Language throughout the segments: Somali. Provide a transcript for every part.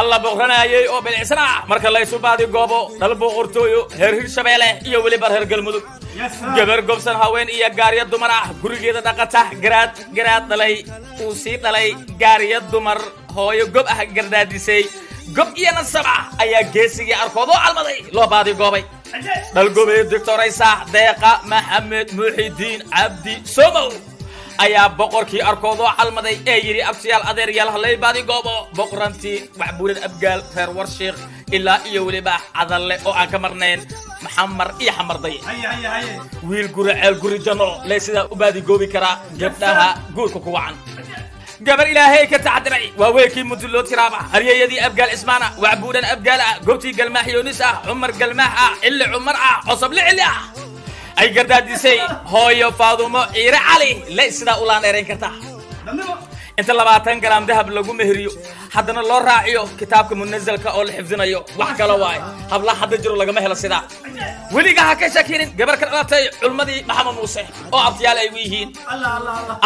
Alla boqranayay oo bilicsan ah marka laysu baadi goobo dhal boqortooyo reer Hirshabeelle iyo weliba reer Galmudug. Gabar gobsan haween iyo gaarya dumar ah, gurigeeda dhaqata, garaad garaad dhalay uu sii dhalay, gaarya dumar hooyo gob ah gardaadisay, gob iyo nasab ah ayaa geesigii arkoodoo calmaday loo baadi goobay. Dhalgobee Doctoraysa Deeqa Maxamed Muxidiin Cabdi Somow ayaa boqorkii arkoodoo calmaday ee yidhi: "Abtiyaal, adeeryaal, halay baadi goobo boqorantii Waxbuuran Abgaal, reer Warshiikh ilaa iyo weliba Cadalle oo aan ka marnayn Maxamar iyo Xamarday." Wiil guri ceel guri janno lee sidaa u baadigoobi karaa gabdhaha guurka ku wacan. Gabar Ilaahay ka tacdiray waa weelkii muduloo tiraaba, haryayadii Abgaal Cismaana, Wacbuudhan Abgaal ah, goobtii Galmaax Yoonis ah, Cumar Galmaax ah, Cilli Cumar ah, Cosoble Cilli ah, ay gardaadisay hooyo Faadumo Ciire Cali le sidaa u laandheerayn kartaa. Inta 20 garaam dahab lagu meheriyo, haddana loo raaciyo kitaabka munasalka oo la xifdinayo, wax kalo waaye. Hablaha hadda jiro lagama helo sidaa. Weliga ha ka shakinin gabar ka dhalatay culmadii Maxamed Muuse oo abtiyaal ay u yihiin.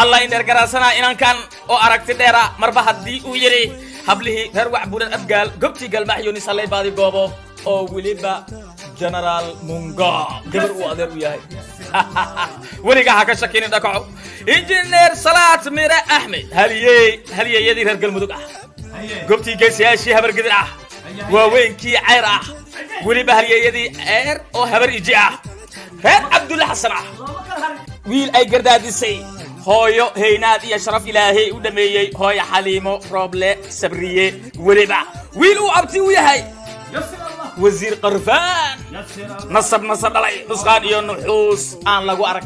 Allah indheer garaadsanaa inankan oo aragti dheera, marba haddii uu yidhi hablihii reer Wacbuuran Abgaal, gobtii Galmaax Yoonis hallay baadi goobo, oo weliba Generaal Munga gabar uu adeer u yahay. Weliga ha ka shakinin dhakaco Injineer Salaad Mire Axmed, haliyey halyeeyadii reer Galmudug ah, gobtii geesiyaashii Habargedir ah, waaweynkii Ceyr ah, weliba halyeeyadii Ceyr oo Habar Iji ah, reer Cabdulle Xasan ah, wiil ay gardaadisay hooyo heynaad iyo sharaf Ilaahay u dhameeyey, hooyo Xaliimo Rooble Sabriye, weliba wiil uu abti u yahay Wasiir Qarfaan, nasab nasab dhalay, nusqaan iyo nuxuus aan lagu arag,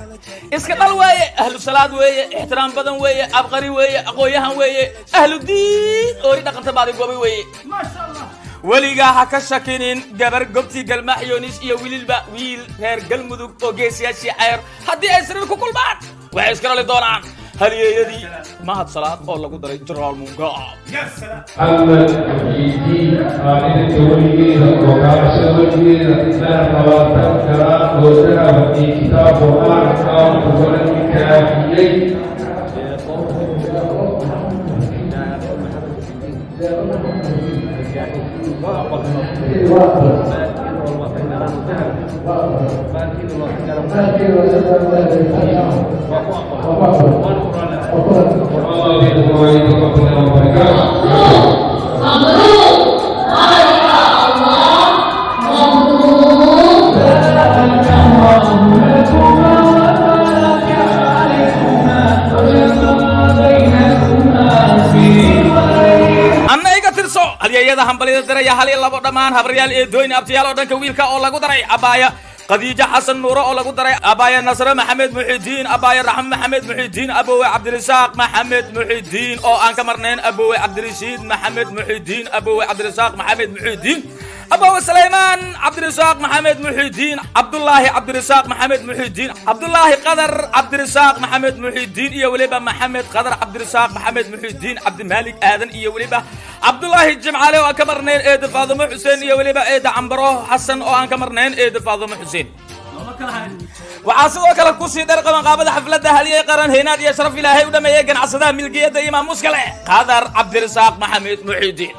iska dhal weeye, ahlu salaad weeye, ixtiraam badan weeye, abqari weeye, aqoon-yahan weeye, ahlu diin oori dhaqanta baadi goobay weeye. Weligaa ha ka shakinin gabar gobtii Galmaax Yoonis iyo wililba wiil reer Galmudug oo geesiyaashii Ceyr haddii ay sariir ku kulmaan waxay iska dhali doonaan halyeeyadii Mahad Salaad oo lagu daray Jenaraal Mungaab. Maxamed Muxiidiin, maalinta weligeeda oo kaabasha weligeeda dahab 20 garaam oo dahab iyo kitaab Qur'aanka ugala nikaafiyey. Assalamualaikum warahmatullahi wabarakatuh. مبروك مبروك. Anna iga tirso halyeeyada hambalyada diraya: hal iyo labo, dhammaan habaryaal, eedooyin, abtiyaal oo dhanka wiilka oo lagu daray abaaya Khadiijo Xasan Nuuro, oo lagu daray abaaya Nasre Maxamed Muxidiin, abaaya Raxme Maxamed Muxidiin, abowe Cabdirisaaq Maxamed Muxidiin, oo aan ka marnayn abowe Cabdirashiid Maxamed Muxidiin, abowe Cabdirisaaq Maxamed Muxidiin, abowe Sulaymaan Cabdirisaaq Maxamed Muxidiin, Cabdullaahi Cabdirisaaq Maxamed Muxidiin, Cabdullaahi Qadar Cabdirisaaq Maxamed Muxidiin, iyo weliba Maxamed Qadar Cabdirisaaq Maxamed Muxidiin, Cabdimaalik Aadan, iyo weliba Cabdullaahi Jimcaale, oo aan ka marnayn eeda Faadumo Xuseen, iyo weliba eeda Cambaro Xasan, oo aan ka marnayn eeda Faadumo Xuseen. Waxaa sidoo kale kusii dhar qabanqaabada xafladda haliyey qaran, heynaad iyo sharaf Ilaahay u dhameeyey, ganacsadaha milkiyadda iyo maamuuska leh Qadar Cabdirisaaq Maxamed Muxidiin.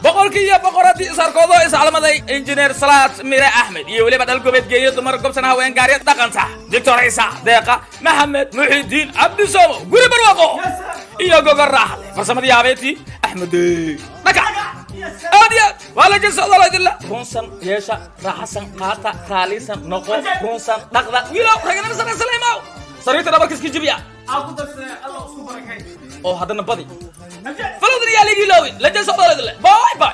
Boqolkii iyo boqoradii isarkoodoo iscalmaday Injineer Salaad Mire Axmed iyo weliba dhalgobeed geeyo dumar gobsan haween gaarya dhaqanta Doctor Ciisa Deeqa Maxamed Muxidiin Cabdisomo, guri barwaaqo iyo gogol raaxle. Farsamadii habeetii Axmed Dhaka. Aad iyo aad waa la jilsocdalo idinla runsan yeesha, raaxasan qaata, raalisan noqo, runsan dhaqda, wiilow raganima saraysaleymaw sariirta dhabarka iska jibiya oo haddana badi falowdan yaa ligi loowin la jilsocdalo idinle. Bye bye.